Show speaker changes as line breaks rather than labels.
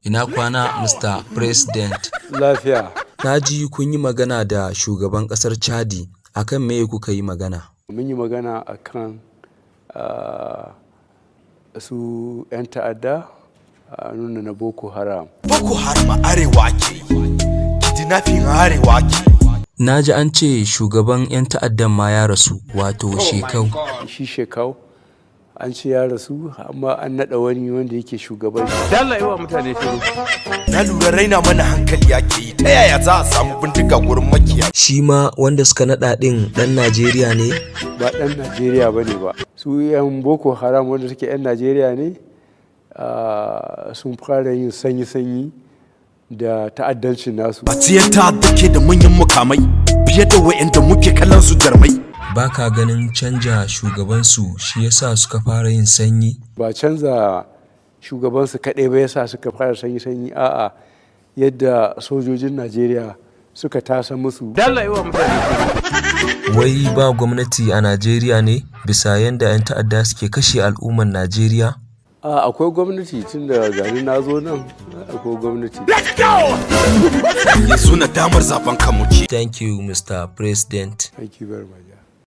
Ina kwana, Mr. President.
Lafiya.
Na ji kun yi magana da shugaban ƙasar Chadi, akan meye kuka yi magana?
Mun yi magana a kan su 'yan ta'adda a nuna na Boko Haram.
Boko Haram a arewa ake yi, kidnapping a arewa ake yi.
Na ji an ce shugaban 'yan ta'addan ma ya rasu, wato Shekau.
Shi Shekau an ce ya rasu, amma an naɗa wani wanda yake shugaban shi.
Dalla yi wa mutane shiru.
Na lura raina mana hankali ake yi, ta yaya za a samu bindiga gurin makiyayi?
Shi ma wanda suka naɗa ɗin ɗan Najeriya ne?
Ba ɗan Najeriya ba ne ba. Su 'yan Boko Haram wanda suke 'yan Najeriya ne sun fara yin sanyi-sanyi da ta'addancin nasu.
A ce ta'adda ke da manyan mukamai fiye da wa'anda muke kallon su jarmai.
Ba ka ganin canja shugabansu shi yasa suka fara yin sanyi?
Ba canza shugabansu kaɗai ba yasa suka fara sanyi-sanyi, a'a, yadda sojojin Najeriya suka tasa musu.
Dalla yi wa mutane shiru.
Wai ba gwamnati a Najeriya ne, bisa yanda 'yan ta'adda suke kashe al'ummar Najeriya?
A, akwai gwamnati, tun da gani na zo nan, akwai gwamnati.
Yanzu na damar zaben kan muke.
Thank you, Mr. President.
Thank you very much.